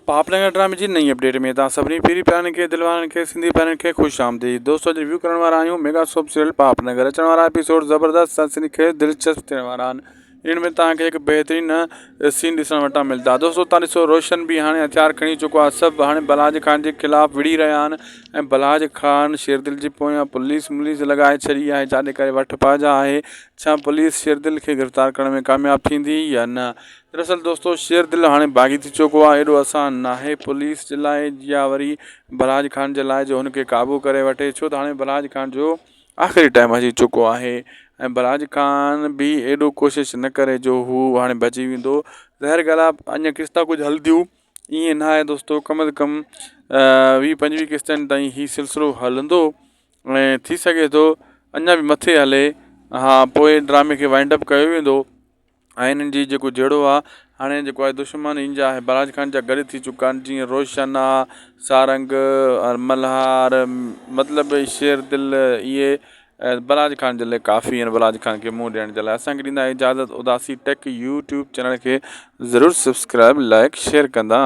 پاپ نگر ڊرامي جي نئين اپڊيٽ ۾ توهان سڀني پيري پيارن کي دل وارن کي سنڌي پيارن کي خوش آمديد دوستو اڄ ريويو ڪرڻ وارا آهيون ميگا سوپ سيريل پاپ نگر اچڻ وارا ايپيسوڊ زبردست سنسني خيز دلچسپ ٿيڻ وارا آهن ان ۾ توهان کي هڪ بهترين سين ڏسڻ وٽان ملدا دوستو توهان ڏسو روشن به هاڻي هٿيار کڻي چڪو آهي سڀ هاڻي بلاج خان جي خلاف وڙهي رهيا آهن ۽ بلاج خان شيردل جي پويان پوليس موليس لڳائي ڇڏي آهي جاڏي ڪري وٺ پاجا آهي ڇا پوليس شيردل کي گرفتار ڪرڻ ۾ ڪامياب ٿيندي يا نه دراصل دوستو شير دل هاڻي باغي ٿي چڪو آهي ايڏو آسان ناهي پوليس جي لاء يا وري بلاج خان جي لاء جو هن کي قابو ڪري وٺي ڇو ته هاڻي بلاج خان جو آخري ٽائيم اچي چڪو آهي ۽ بلاج خان به ايڏو ڪوشش نه ڪري جو هو هاڻي بچي ويندو ظاهر ڳالهه آهي اڃا قسطا ڪجهه هلنديون ائين ناهي دوستو ڪم از ڪم ويهه پنجويهه قسطن تائين هي سلسلو هلندو ۽ ٿي سگهي ٿو اڃا به مٿي هلي ها پوء ڊرامي کي وائنڊ اپ ڪيو ويندو ۽ انهن جي جيڪو جهيڙو آ هاڻي جيڪو آهي دشمن ان جا بلاج خان جا گڏ ٿي چڪا آهن جيئن روشن آ سارنگ ملهار مطلب شير دل اهي بلاج خان جي لاء ڪافي آهن بلاج خان کي منهن ڏيڻ جي لاء اسان کي ڏيندا اجازت اداسي ٽيڪ يوٽيوب چينل کي ضرور سبسڪرائب لائڪ شيئر ڪندا.